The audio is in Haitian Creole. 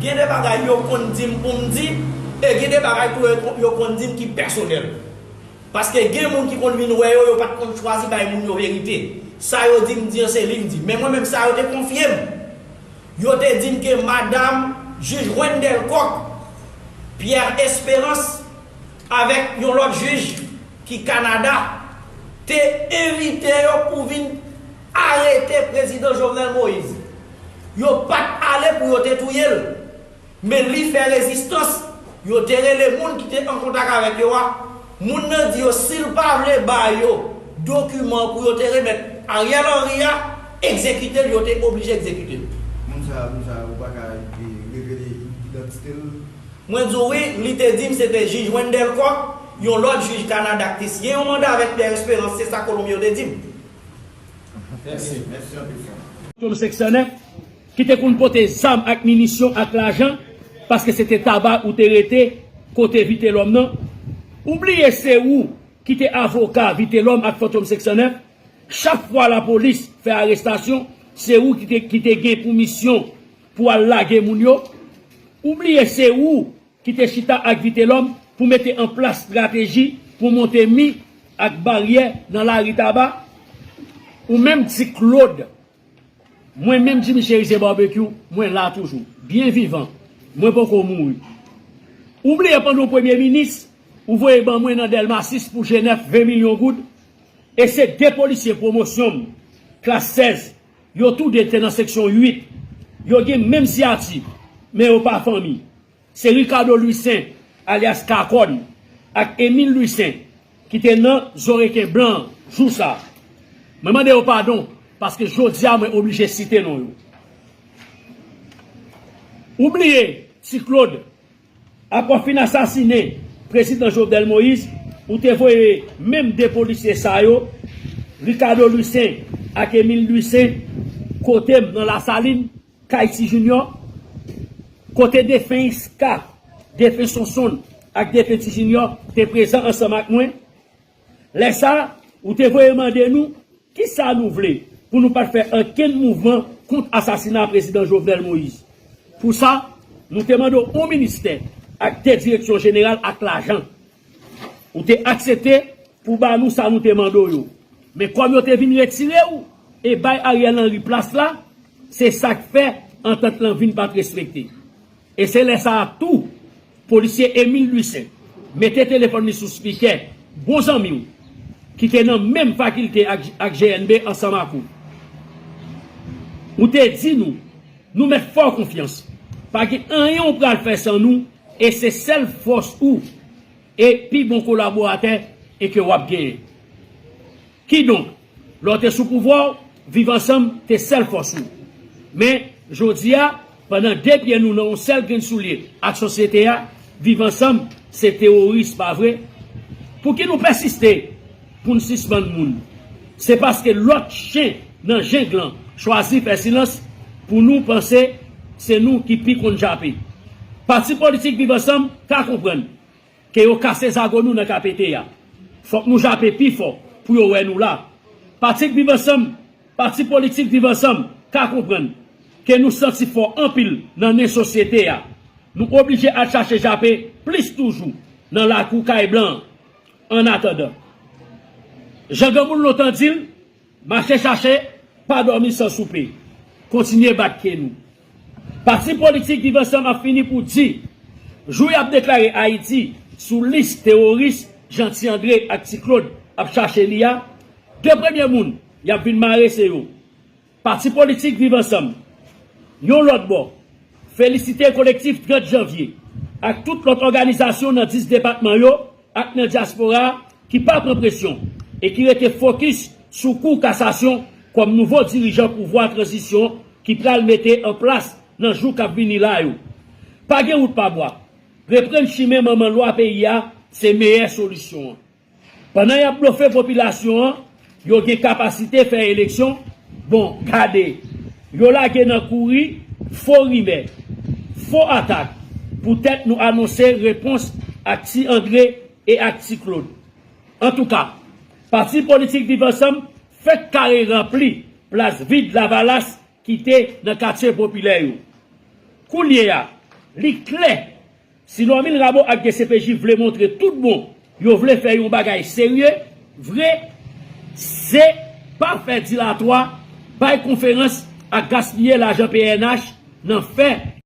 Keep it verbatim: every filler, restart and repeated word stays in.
Gen de bagay yo konn di m pou m di, e gen de bagay tou yo, yo konn di m ki pèsonèl. Paske gen moun ki konn vin wè yo, yo pa t konn chwazi bay moun yo verite. Sa yo di m di an, se li m di. Men mwen menm, sa yo te konfye m. Yo te di m ke madanm jij Wendell Coq, Pierre Espérance, avèk yon lòt jij ki Kanada, te envite yo pou vin arete prezidan Jovenel Moïse. Yo pa t ale pou yo te touye l. Men li fè rezistans, yo te rele moun ki te an kontak avèk yo a. Moun nan di yo, si l pa vle ba yo dokiman pou yo te remèt Ariel Henry a, egzekite l, yo te oblije egzekite l. Moun sa, moun sa, ou pa ka, e, revele idantite l? Mwen di w wi, li te di m se te jij Wendell Coq, yon lòt jij Kanada ki te siyen yon manda avèk Pierre Espérance, se sa Kolonbyen yo te di m. Mèsi, mèsi anpil, frè m. Fantom senk san nèf, ki te konn pote zam ak minisyon ak lajan, paske se te Taba ou te rete kote Vitelhomme nan. Ou bliye se ou ki te avoka Vitelhomme ak Fantom senk san nèf. Chak fwa lapolis fè arestasyon, se ou ki te, ki te gen pou misyon pou al lage moun yo. Ou bliye se ou ki te chita ak Vitelhomme pou mete an plas estrateji pou monte mi ak baryè nan lari Taba. Ou menm Ti Claude, mwen menm Jimmy Chérizier Barbecue, mwen la toujou, byen vivan, mwen poko mouri. Ou bliye pandan w premye minis, ou voye ban mwen nan Dèlma sis pou G nèf ven milyon goud, e se de polisye pwomosyon m, klas sèz, yo tou de te nan seksyon uit, yo gen menm siyati, men yo pa fanmi. Se Ricardo Louissaint, alyas Kakòn, ak Émile Louissaint, ki te nan Zoreken Blan jou sa a. Mwen mande yo padon, paske jodi a mwen oblije site non yo. Ou bliye, Ti Claude, apre w fin asasinen prezidan Jovenel Moïse, ou te voye menm de polisye sa yo, Ricardo Louissaint ak Émile Louissaint, kote m nan Lasalin, kay Ti Junior, kote defen Iska, defen Sonsonn ak defen Ti Junior te prezan ansanm ak mwen. Lè sa a, ou te voye mande nou kisa nou vle pou nou pa t fè okenn mouvman kont asasina prezidan Jovenel Moïse. Pou sa, nou te mande w yon ministè ak de direksyon jeneral ak lajan. Ou te aksepte pou ba nou sa nou te mande w yo. Men kòm yo te vin retire w e bay Ariel Henry plas la, se sa k fè antant lan vin pa t respekte. E se lè sa a tou, polisye Émile Louissaint mete telefòn li sou spikè, bon zanmi w, ki te nan menm fakilte ak, ak G N B ansanm ak ou. Ou te di nou, nou mèt fè w konfyans. Pa gen anyen w pral fè san nou, e se sèl fòs ou e pi bon kolaboratè e ke w ap genyen. Kidonk, lè w te sou pouvwa w, Viv Ansanm te sèl fòs ou. Men, jodi a, pandan de pye nou nan yon sèl grenn soulye ak sosyete a, Viv Ansanm se teworis, pa vre? Pouki nou pèsiste pou n sispann moun? Se paske lòt chen nan jeng lan chwazi fè silans pou nou panse se nou ki pi konn jape. Pati politik Viv Ansanm ka konprann ke yo kase zago nou nan K P T a. Fòk nou jape pi fò pou yo wè nou la. Pati Viv Ansanm, pati politik Viv Ansanm ka konprann ke nou santi fò anpil nan nen sosyete a. Nou oblije al chache jape plis toujou nan lakou kay blan an. Annatandan, jan granmoun lontan di l, mache chache, pa dòmi san soupe. Kontinye bat ke nou. Pati politik Viv Ansanm ap fini pou di, jou y ap deklare Ayiti sou lis teworis jan Ti Andre ak Ti Claude ap chache li a, de premye moun y ap vin mare se yo. Pati politik Viv Ansanm, yon lòt bò, felisite Kolektif trant Janvye ak tout lòt òganizasyon nan dis depatman yo ak nan dyaspora a ki pa pran presyon e ki rete fokis sou Kou Kasasyon kòm nouvo dirijan pouvwa tranzisyon ki pral mete an plas nan jou k ap vini la yo. Pa gen wout pa bwa. Reprann chimen manman lwa peyi a se meyè solisyon an. Pandan y ap blofe popilasyon an, yo gen kapasite fè eleksyon, bon, gade, yo lage nan kouri fo rimè, fo atak, poutèt nou anonse repons ak Ti Andre e ak Ti Claude. Antouka, pati politik Viv Ansanm fèk kare ranpli plas vid Lavalas kite nan katye popilè yo. Kounye a, Li klè, si Lòmil Rabo ak D C P J vle montre tout bon yo vle fè yon bagay serye, vre, se pa fè dilatwa, bay konferans ak gaspiye lajan P N H nan fè